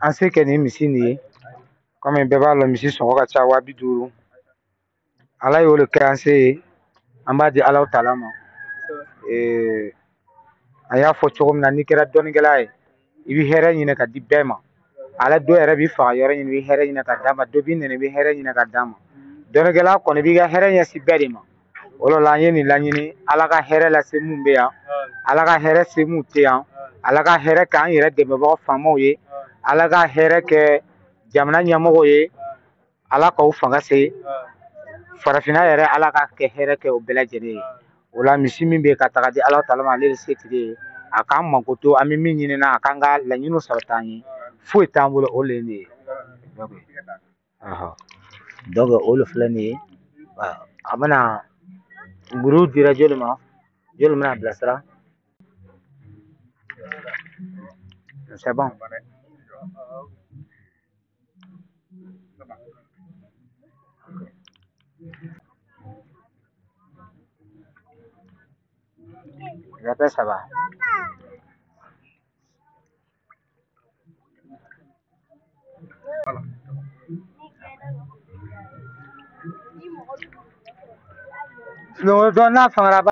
An se kɛ nin misi nin ye, komi bɛɛ b'a lɔn misi sɔngɔ ka ca 50,000. Ala y'o de kɛ an se ye, an b'a di Alahu taala ma. An y'a fɔ cogo min na, n'i kɛra dɔnnikɛla ye, i bɛ hɛrɛ ɲini ka di bɛɛ ma. Ala dɔw yɛrɛ b'i faga yɔrɔ ɲini, i bɛ hɛrɛ ɲini ka d'a ma, dɔ b'i nɛni, i bɛ hɛrɛ ɲini ka d'a ma. Dɔnnikɛla kɔni b'i ka hɛrɛ ɲɛsin bɛɛ de ma. O de la an ye nin laɲini, Ala ka hɛrɛ lase mun bɛ yan, Ala ka hɛrɛ se mun tɛ yan, Ala ka hɛrɛ k'an yɛrɛ dɛmɛbagaw faamaw ye, Ala ka hɛrɛ kɛ jamana ɲɛmɔgɔw ye, Ala k'aw fanga se farafinna yɛrɛ, Ala ka kɛ hɛrɛ kɛ o bɛɛ lajɛlen ye. O la misi min bɛ ka taga di Ala taala ma, ale de setigi ye, a k'an makoto, an bɛ min ɲini na, a k'an ka laɲiniw sabati an ye. Foyi t'an bolo, o de ye nin ye. Donc o de filɛ nin ye. A bɛna muru dira joli ma, joli bɛna bilasira. C'est bon. J'appelle ça va. Donc n'a fangara.